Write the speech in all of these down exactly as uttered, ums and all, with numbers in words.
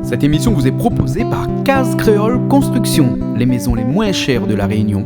Cette émission vous est proposée par Case Créole Construction, les maisons les moins chères de La Réunion.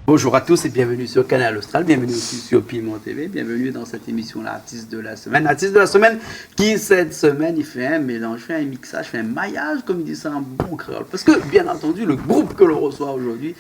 Bonjour à tous et bienvenue sur Kanal Austral, bienvenue aussi sur Piment T V, bienvenue dans cette émission L'artiste de la semaine. L'artiste de la semaine qui, cette semaine, il fait un mélange, fait un mixage, fait un maillage, comme il dit ça en bon créole. Parce que, bien entendu, le groupe que l'on reçoit aujourd'hui,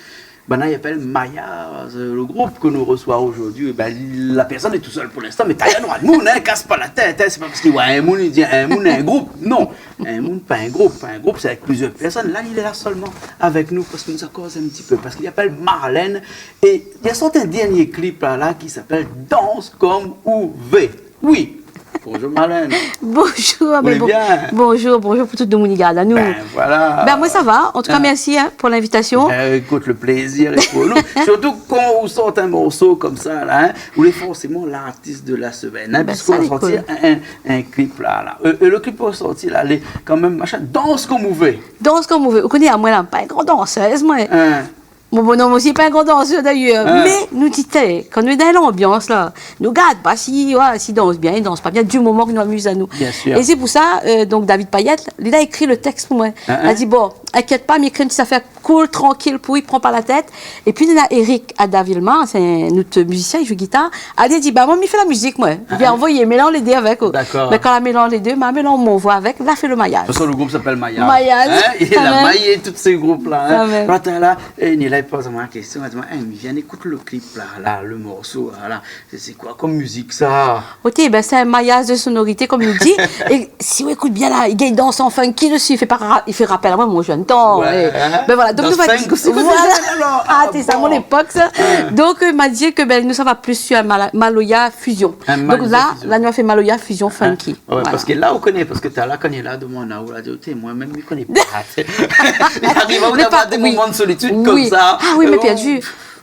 ben là, il appelle Maillage, euh, le groupe que l'on reçoit aujourd'hui, ben, la personne est tout seule pour l'instant, mais talèr nou va, hein, casse pas la tête, hein, c'est pas parce qu'il voit un moun, il dit un moun, un groupe. Non, un moun, pas un groupe, pas un groupe, c'est avec plusieurs personnes. Là, il est là seulement avec nous parce qu'il nous a causé un petit peu, parce qu'il appelle Marlène et il a sorti un dernier clip là, là, qui s'appelle Danse comme ou vé. Oui. Bonjour Marlène. Bonjour, mé bon, bonjour, bonjour pou tout demoun i gard anou. Ben voilà. Ben, moin, sa va. En tout cas, merci, hein, pour l'invitation. Ben, écoute, le plaisir est pour nous. Surtout kan ou sort un morceau comme ça, là, hein, ou lé forcément l'artiste de la semaine, hein, puisqu'on a sorti un, un, un clip là, là. Euh, euh, le clip ou la sorti là, lé kan mèm, machin, Danse comme ou vé. Danse comme ou vé. Ou koné amoin la, pa in gran dansèz, moin. Hein. Mon bonom osi pa in gran dansèr dayèr. Mé nou di, té, kan nou lé dan lanbians la, nou gard pa si, oué, si i dans bien, i dans pa bien, di moman ke nou amiz anou. Bien sûr. É sé pou sa, euh, donk David Payet, li la ékri le tèks pou moin. Li la di, bon, inkièt pa, mi ékri in ti zafèr cool, trankil, pou li, pran pa la tèt. Épi néna Eric Adavilma, sé in not mizisien, i zoué gitar. Li la di, ba, moin, mi fé la mizik, moin. Li la anvoy, mélanz lé dé avèk, oh. D'accord. Mé kan la mélanz lé dé, ma mélanz mon voi avèk, la fé le maillage. De toute façon, le groupe s'appelle Maillage. Maillage. Hein ? Il a maillé tous ces groupes-là, hein. Quand mèm. Voilà, la, é, ni la poz amoin la késtion, la di amoin, é, mi vien ékout le clip la, la, le morso la, la. Sé, sé koi kom mizik sa ? Ok, ben, sé in maillage de sonorité, kom nou di. É si ou ékout bien la, i gingn dans an funky desi, i fé pa ra-, i fé rapèl amoin mon jenn tan. Oué, é, hein ? Ben voilà, donk nou va di, funk osi, voilà. Ah, té sa, mon lépok sa. Donk, euh, ma di ke, ben, nou, sa va plis sur in mala-, maloya fusion. In maloya fusion. Donk la, la, nou va fé maloya fusion funky. Oué, voilà. Parske la, ou koné, parske talèr la, kan li la domann aou la, di, té, moin mèm, mi koné pa. Li ariv aou d'avoir des moments de solitude comme ça. Ah oui, mé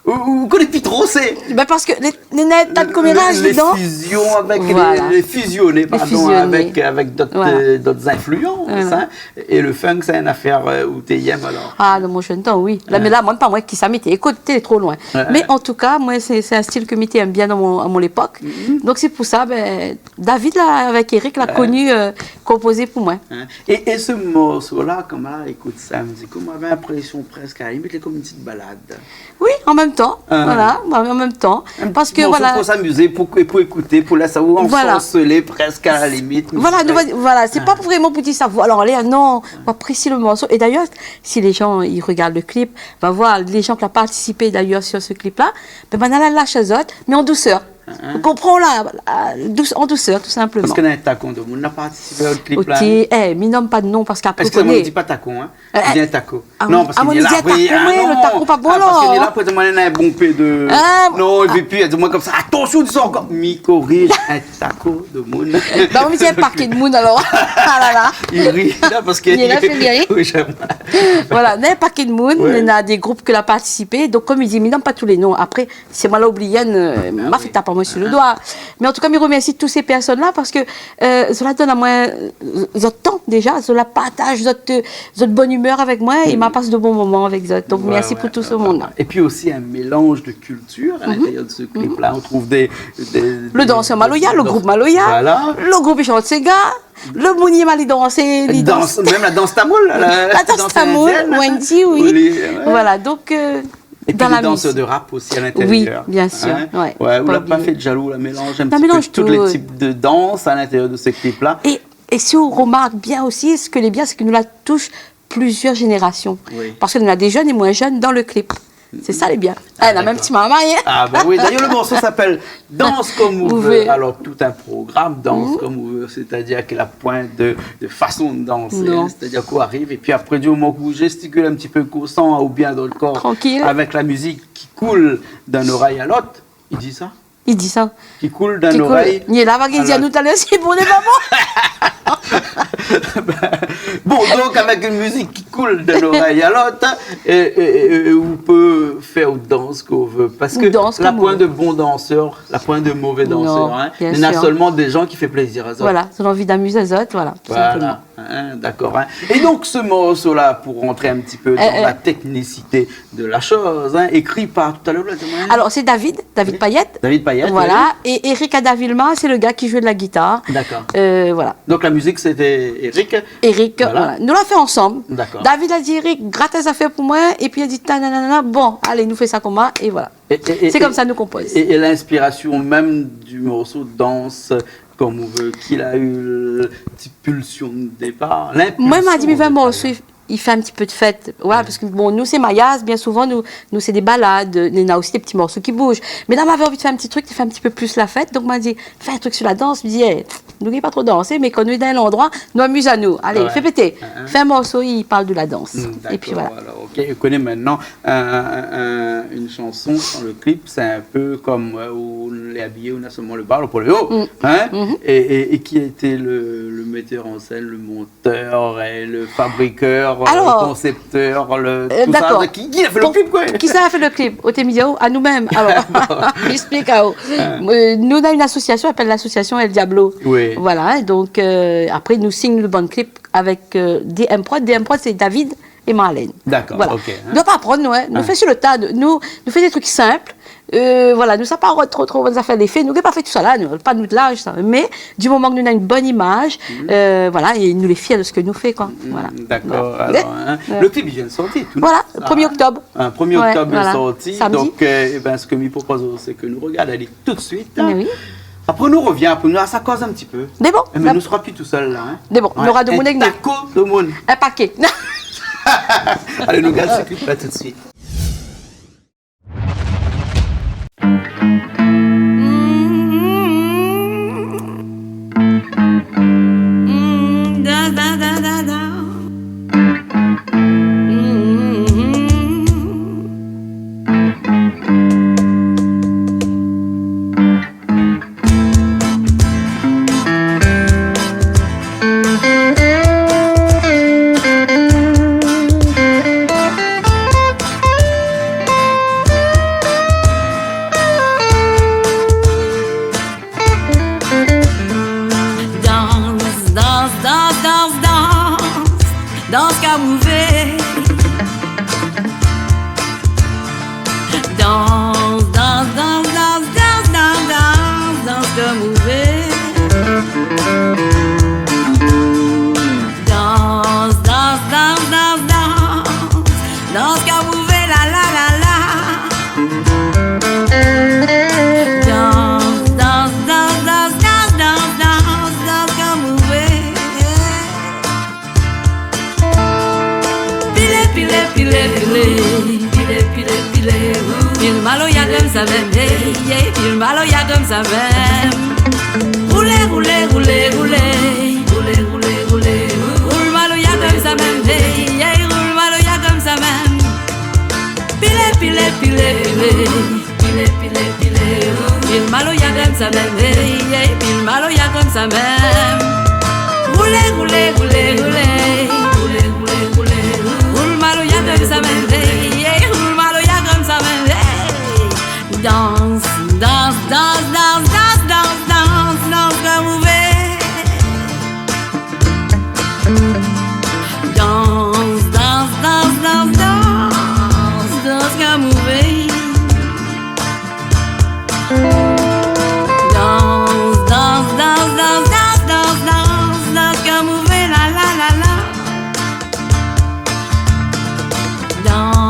ou, ou, ou koné pi tro, sé... Ben, parske lé, lé, lé, lé, lé fuzion avèk lé, lé fuzioné, pardon, avèk, avèk d'ot, euh, d'ot influans, hein. É le funk, sé in afèr, euh, ou té i èm, alor. Ah, dan mon jenn tan, oui. La, mé la, moin, pa moin ki sa, mi té ékout, té tro loin. Mé an tou ka, moin, sé, sé in stil ke mi té i èm bien dan mon, a mon lépok. Donk sé pou sa, ben, David la, avèk Eric, la koni, euh, konpozé pou moin. Hein. É, é se morso la, kan ma ékout sa, mi di, kan mèm, ma lavé linprésion prèsk, a la limit, lé kom in ti balad. Oui, an mèm tan, voilà, an mèm tan. Parske, voilà. In ti morso pou s'amizé, pou, pou ékouté, pou lès aou ansorselé prèsk a la limit. Voilà, nou va, voilà, sé pa vréman pou di sa, alor, alé, non, ou aprési le morso. É dayèr, si lé jan i rogard le clip, va voir, lé jan ki la partisipé dayèr sur ce clip-là, ben, banna la lash azot, mé an dousèr. Hein ? Ou konpran la, la, dous-, an dousèr, tou sinpleman. Parske néna in takon de moun la partisipé o clip la, hein. Ok, é, mi nonm pa de non, parske apré... Èske ou koné, ou di pa takon, hein ? Euh, ou di in tako. Ah oui. Non, parske... Ah, moin, mi di in tako, oui, ah, non. Le tako pa bon, la. Ah, parske li la, apré, moin, néna in bonpé de... Ah. Non, é pi, li di amoin konmsa, atansion, di sa ankor. Mi koriz, in tako de moun. Ben, mi di in paké de moun, alor. Ah la la. Li ri, la, parske... Li la fé rié. Oui, j'aime. Voilà, néna in paké de moun, néna dé group ke la partisipé. Donk, kom li di, mi nonm pa tout lé non. Apré, si moin la oublié, euh, ma fé tap amoin sur le doi. Mé an tou ka, mi remèrsi tout sé pèrsone-la parske, euh, zot la donn amoin, euh, zot tan déja, zot la partaz zot, euh, zot bone imèr avèk moin é ma pas de bon moman avèk zot. Donk, mèrsi pou tout se moun-la. Oué, oué, oué. Et puis aussi un mélange de cultures à l'intérieur de ce clip-là. On trouve des, des, des, des danseurs maloya, le groupe maloya, le groupe i shant séga, le moun i èm alé dansé, li dans. Mèm la dans tamoul, la, la dans tamoul, la dans indienne, Wendy, oui. Voilà, donk, euh, Et puis des danseurs de rap aussi à l'intérieur, hein. Oui, bien sûr, ouais, ou la pa fé de jalou, la mélanz in ti pé tout lé tip de dans à l'intérieur de ce clip-là. Et, et si ou remark bien osi, sak lé bien, sé ke nou la toush plizièr jénérasion. Oui. Parske néna dé jenn é moin jenn dan le clip. Sé sa lé bien. Ah, d'accord. Mèm ti momon, hein. Ah, ben oui, d'ailleurs, le morceau s'appelle Danse comme ou veux. Alors, tout un programme, Danse comme ou veux, c'est-à-dire qu'il a point de, de façon de danser, hein. Non. C'est-à-dire qu'on arrive et puis après, du moment qu'on gesticule un petit peu, qu'on sent, ou bien dans le corps, avec la musique qui coule d'un oreille à l'autre, il dit ça ? Tranquille. Li di sa. Qui coule d'un oreille à l'autre. Li lé la, va gingn di anou talèr si lé bon, lé pa bon. Bon, donk avèk in mizik ki koul d'in zorèy a lot, é, é, é, é ou pé fé ou dans sak ou vé. Parske la poin de bon dansèr, la poin de mové dansèr, in. Non, bien sir. Néna solman dé jan ki fé plézir azot. Voilà, zot néna anvi d'amiz azot, voilà, tou sinploman. Voilà. In, dakor, in. É donk, se morso-la, pou rant in ti pé dan la téknisité de la shoz, in, ékri par, talèr ou la di amoin, in ? Alor, sé David, David Payet. David Payet, oui. Voilà. É Eric Adavilma, sé le gars ki zoué de la gitar. Dakor. Euh, voilà. Donk la mizik, sété Eric. Eric, voilà. Nou la fé ansanm. Dakor. David la di, Eric, grat in zafèr pou moin, épi li la di, ta, nanana, bon, alé, nou fé sa koman, é voilà. Sé konmsa nou konpoz. É, é linspirasion mèm du morso Dans, kom ou vé, ki la u le ti pulsion de dépar, linpulsion de dépar. Moin, ma di, mi vé in morso, i, i fé in ti pé de fèt. Voilà, parske, bon, nou, sé mayaz, bien souvan, nou, nou, sé dé balad, néna osi dé ti morso ki bouz. Mé la, mavé anvi de fé in ti trik ki fé in ti pé plis la fèt. Donk, ma di, fé in trik su la dans. Mi di, é, nou lé pa tro dansé, mé kan nou lé dan in landroi, nou amiz anou. Alé, fé pété. Fé in morso i parl de la dans. Épi voilà. Dakor, alor, OK. Ou koné mintnan, in, in, in, in shanson, le klip, sé in pé kom, euh, ou lé abiyé, ou na solman le ba, le polo, in ? É, é, é ki lété le, le mettèr an sèn, le montèr é le fabrikèr, le konsèptèr, le, tousa, dakor. Ki, ki la fé le klip, koi ? Kisa la fé le klip ? Oté mi di aou, anou mèm. Alor, mi ésplik aou. Euh, nou, nou na in asosiasion, i apèl l'asosiasion El Diablo. Oui. Voilà, in, donk, euh, apré, nou sign le bann klip avèk, euh, D M Prod. D M Prod, sé David é Marlène. Dakor, OK, in. Voilà. Nou la pa pran, nou, in. Nou fé su le ta, nou, nou fé dé trik sinp. Euh, voilà, nou sa pa rod tro, tro bann zafèr léfé. Nou, nou la pa fé tousa la, nou, pa nout laz, sa. Mé, du moman ke nou na in bone imaz, euh, voilà, é nou lé fièr de sak nou fé, koi. Voilà. Dakor, alor, in. Le klip i vien de sorti, tou. Voilà, premié oktob. In, premié oktob lé sorti. Samdi. Donk, euh, ébin, sak mi propoz, sé ke nou rogard ali tout de suit, in. Mé oui. Apré, nou rovien, apré, nou sa koz in ti pé. Mé bon, nou sra pi tousèl la, in. Mé bon, nora domoun avèk nou. In tako domoun. In paké. Alé, nou gard se klip la tout de suit. Dans, dans, dans, dans, dans. Dans kom ou vé. Dans, dans, dans, dans, dans kom ou vé. Dans, dans, dans, dans, dans, dans kom ou vé, la, la, la, la. Dans, dans, dans, dans, dans kom ou vé. Pilé, pilé, pilé, pilé. Pilé, pilé, pilé, ou. Pil maloya konmsa mèm, hey, hey, pil maloya konmsa mèm. Roulé, roulé, roulé, roulé. Roulé, roulé, roulé, ou. Roul maloya konmsa mèm, hey, hey, roul maloya konmsa mèm. Pilé, pilé, pilé, pilé. Pilé, pilé, pilé, ou. Pil maloya konmsa mèm, hey, hey, pil maloya konmsa mèm. Roulé, roulé, roulé, roulé. Roulé, roulé, roulé, ou. Roul maloya konmsa mèm, hey, hey, roul maloya konmsa mèm, hey. Dans, dans, dans, dans kom ou vé. Dans, dans, dans, dans, dans, dans kom ou vé. Dans, dans, dans, dans, dans, dans, dans kom ou vé, la, la, la, la. Dans,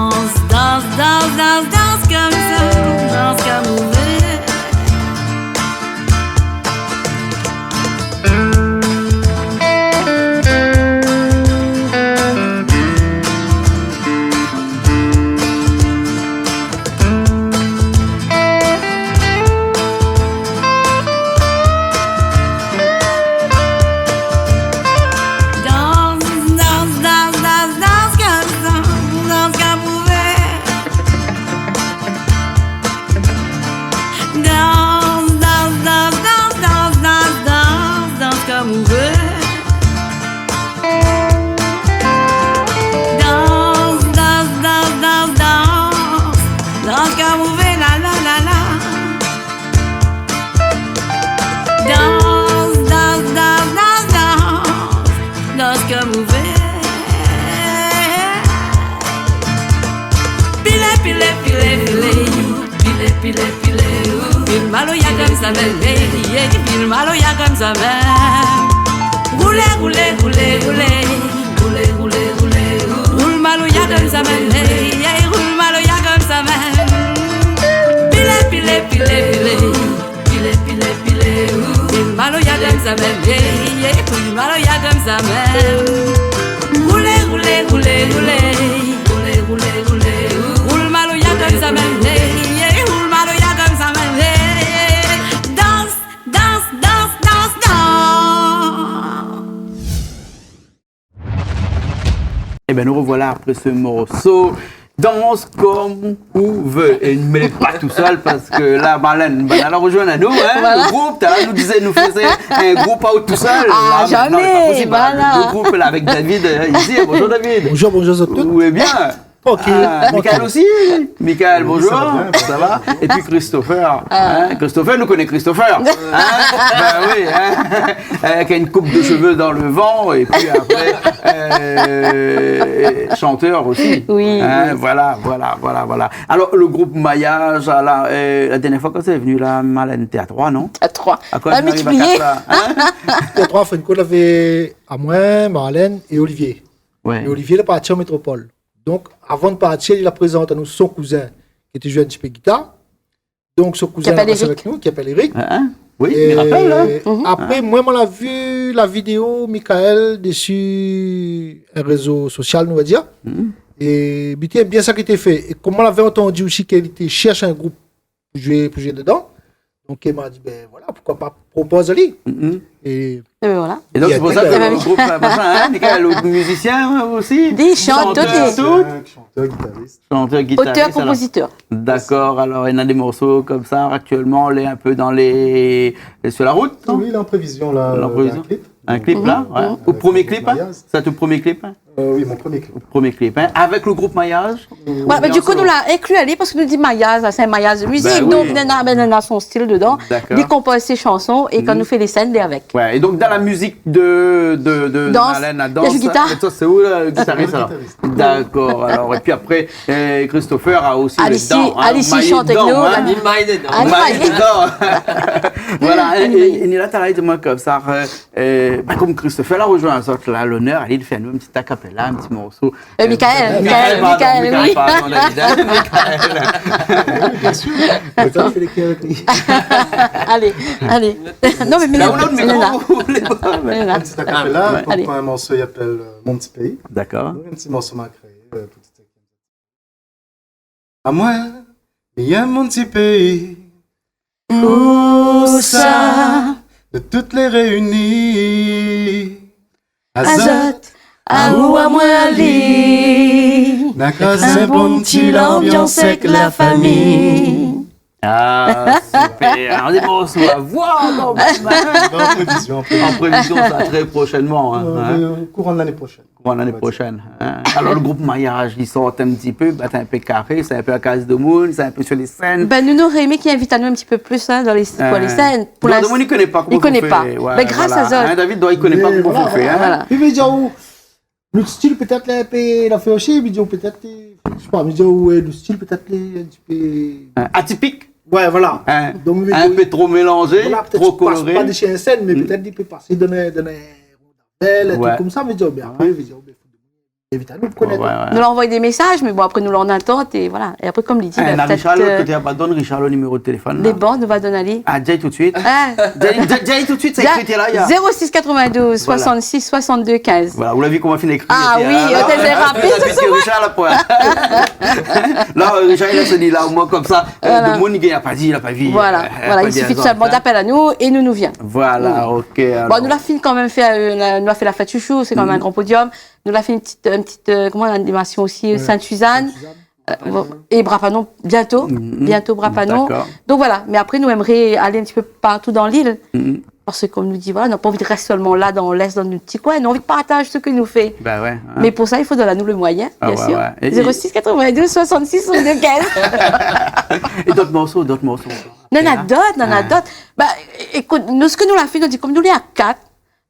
Pilé, pilé, ou. Fil maloya konmsa mèm, é, é, fil maloya konmsa mèm. Roulé, roulé, roulé, roulé. Roulé, roulé, roulé, ou. Roul maloya konmsa mèm, é, é, roul maloya konmsa mèm. Pilé, pilé, pilé, pilé. Pilé, pilé, pilé, ou. Fil maloya konmsa mèm, é, é, fil maloya konmsa mèm. Roulé, roulé, roulé, roulé. Roulé, roulé, roulé, ou. Roul maloya konmsa mèm, é, é, roul maloya konmsa mèm, é. Dans, dans, dans, dans, dans. Ében, nou rovoila apré se morso. Dans konm ou vé. É nou mèt pa tousèl parske la, Marlène, bin, èl la rozoinn anou, in, voilà, le group. Talèr nou té di nou té fé in group aou tousèl. Ah, la, zamé, non, lé pa posib, in. Voilà. Le group la avèk David, in, isi. Bonjour, David. Bonjour, bonjour à tous. Ou lé bien ? Trankil, trankil. Ah, Michael osi ? Michael, bonjour. Oui, sa va bien, sa va. Épi Christopher, in, Christopher, nou koné Christopher. In ? Bin oui, in. Euh, ki a in koup de shové dan le van, épi apré, euh, shantèr osi. Oui, oui. Voilà, voilà, voilà, voilà. Alor, le group Mayaz, la, euh, la dernièr foi kan ou la vni la, Marlène, té a troi, non ? A troi. Akoz nou ariv a kat la, in ? Té a troi, Franco lavé amoin, Marlène é Olivier. Ouais. É Olivier la parti an métropol. Donk, avan de partir, li la prézant anou son kouzin, ki té zoué in ti pé gitar. Donk, son kouzin la pas avèk nou, ki apèl Eric. Ki apèl Eric. In, in ? Oui, mi rapèl, in. É apré, moin, moin la vi la vidéo Michael dési in rézo sosial, nou va dir. É mi té èm bien sak li té fé. É konm moin lavé antandi osi ke li té shèrsh in group pou zoué, pou zoué dedan. Donk, li la di, bin voilà, poukoi pa propoz ali. É bin voilà. É donk, sé pou sa ke le group, machin, in, Michael, le mizisien osi. Li shant, tout. Shantèr, gitaris. Shantèr, gitaris, alor. Otèr, konpozitèr. Dakor, alor, néna dé morso konmsa, aktièlman, lé in pé dan lé, sur la rout, non ? Oui, lé an prévizion, la, euh, d'in klip. In klip, la, ouais. Ou promié klip, in ? Mayaz. Sé out promié klip, in ? Euh, oui, mon promié klip. Promié klip, in, avèk le group Mayaz. Ouais, mé du kou, nou la inkli ali parske nou di Mayaz, la, sé in mayaz de mizik. Bin oui. Donk, néna, bin, néna son stil dedan. Dakor. Li konpoz son shanson é kan nou fé lé sèn, li lé avèk. Ouais, é donk, dan la mizik de, de, de Marlène, la dans, la, sa, sé ou le gitaris, alor ? Sé moin le gitaris. Dakor, alor, épi apré, euh, Christopher la osi, Alice, in, Alice i shant avèk nou, in. Li may dedan. Li may dedan. Voilà, é, é, é la, talèr, di amoin konmsa, euh, Euh, bin, konm Christopher la rozoinn azot la, lonèr, alé, fé anou in ti a capella, in ti morso. Euh, Michael, Michael, pardon, Michael, oui. Michael, pardon, David, in, Michael. Oui, bien sûr. Konmsa, nou fé lé kèr avèk li. Alé, alé. Non, mé, mé la, ou na le mikro, ou lé pa, mé... In ti a capella, pou in morso i apèl, euh, Mon ti péi. Dakor. In ti morso ma kréé, euh, pou ti Amoin, mi yèm mon ti péi. Ousa ? De tout lé réini. Azot, aou, amoin, ali. Na kaz in bon ti lanbians èk la fami. Ah, super. Alor, dé morso a voi, kan mèm, in. An prévizion, an prévizion. An prévizion, sa, trè proshènman, in. Euh, kouran de lané proshèn. Kouran lané proshèn, in. Alor, le group Mayaz, li sort in ti pé, bin, sé in pé karé, sé in pé a kaz domoun, sé in pé sur lé sèn. Bin, nou, nou noré émé k'i invit anou in ti pé plis, in, dan lé, pou lé sèn. Pou l'instan, domoun i koné pa koman i fé. Ouais, voilà. Mé gras azot. In, David, i koné pa koman i fé, in. Voilà. Li vé dir, ou, le stil pétèt lé in pé, la fé osi, mé di, ou, pétèt, euh, mi sé pa, mé di, ou, euh, le stil pétèt lé in ti pé... In, atipik. Ouais, voilà. In, donk, in pé tro mélanzé, voilà, pétèt tro koloré. Li pas pa dési in sèn, mé pétèt li pé pasé dan in, dan in rondèl, in trik konmsa, mé di, oh, bin, apré, mé di, oh, bin, fo invit anou pou konèt. Ouais, ouais. Nou la anvoy dé mésaz, mé bon, apré, nou lé an atant, é voilà. É apré, konm li di, in, bin, pétèt, Richard, lot koté, euh, la pa donn Richard le niméro de téléfone, la. Lé bon, nou va donn ali. Ah, di tout suit. In. Di, di, di tout suit, sa i ékri la, i a... Zéro six quatre-vingt-douze soixante-six soixante-deux quinze. Voilà, ou la vi koman fine ékri, ah oui, la, la, té rapid, David, sa, ke Richard la poin. La, euh, Richard, li la soni la, omoin konmsa, euh, voilà, domoun i gingn pa di, la pa vi, voilà, euh, voilà, i sifi sèlman d'apèl anou é nou, nou vien. Voilà, OK, alor. Bon, nou la fine kan mèm fé, euh, la, nou la fé la fèt shoushou, sé kan mèm in gran podiom. Nou la fé in ti, in ti, euh, koman, animasion osi, euh, Sainte-Suzanne. Sainte-Suzanne. Euh, bon, é Bras-Panon, bientôt. Bientôt Bras-Panon. Dakor. Donk voilà, mé apré, nou èmré alé in ti pé partou dan lil. Parske, konm nou di, voilà, nou na pa anvi rès sèlman la, dan lès, dan nout ti koin. Nou anvi partaz sak nou fé. Bin ouais, in. Mé pou sa, i fo donn anou le moiyin, biensir. Ah ouais, ouais. É, é zéro six quatre-vingt-douze soixante-six soixante-deux quinze. É d'ot morso, d'ot morso ankor. Néna d'ot, néna d'ot. Bin, ékout, nou, sak nou la fé, nou di, konm nou lé a kat,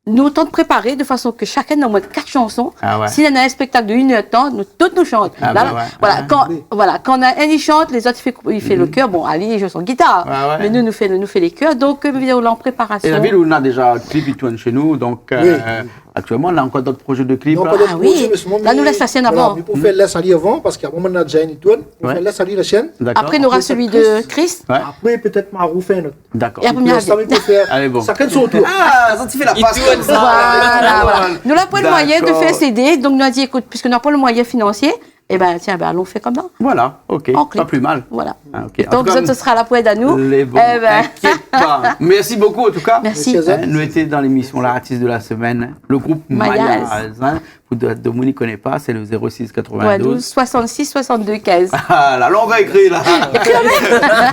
nou, nou tann préparé de fason ke shakinn na omoin kat shanson. Ah ouais. Si néna in spéktak de inn èr d'tan, nou tout nou shant. Ah la, bah ouais. Voilà, ah, kan, oui, voilà, kan néna inn i shant, lézot i fé, i fé le kèr. Bon, Ali i zoué son gitar, ah ouais, mé nou, nou fé, nou fé lé kèr. Donk, euh, vidéo la an préparasion. É la vil ou néna déza klip i tourn shé nou, donk, euh, oui, aktièlman, néna ankor d'ot projé de klip, la. Néna ankor d'ot projé, mé solman, la nou lès la sèn avan. Voilà, mé pou fé lès ali avan, parske amoin, néna déza inn i tourn, pou fé lès ali la shèn. D'accord. Apré, nora sèt sélui de Chris. Ouais. Apré, pétèt, ma roufé in ot. D'accord. É apré, mi sa, mi pé fé. Alé, bon. Shakinn son tour. Ah, sa ti fé la pas konmsa. Voilà, voilà. Nou la poin moiyin de fé CD, donk nou la di, ékout, piske nou na pa le moiyin finansié, é bin, tiens, bin, alon fé konmsa. Voilà, ok. An klip. Pa pli mal. Voilà. Ah, ok. Donk, an tou ka, sa, sa sra la pou èd anou. Lé bon, inkièt pa. Mèrsi bokou, an tou ka. Mèrsi. Mèrsi azot. Hein, nou lété dan lémision L'artiste de la semaine, le group Mayaz. Mayaz, hein. Pou de, demoun i koné pa, sé le zéro six quatre-vingt-douze. Quatre-vingt-douze, soixante-six, soixante-deux, quinze. Ah, la lang ékri, la.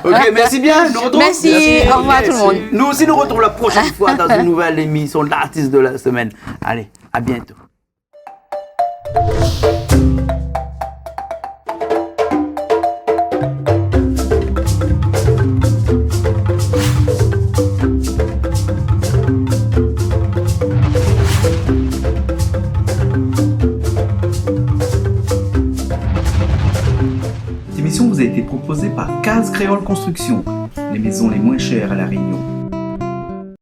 Ok, mèrsi bien. Nou artrouv. Mèrsi, au revoir tout le monde. Nou osi, nou artrouv la proshèn foi dan in nouvèl émision L'artiste de la semaine. Alé, à bientôt. Cette émission vous a été proposée par Case Créole Construction, les maisons les moins chères à La Réunion.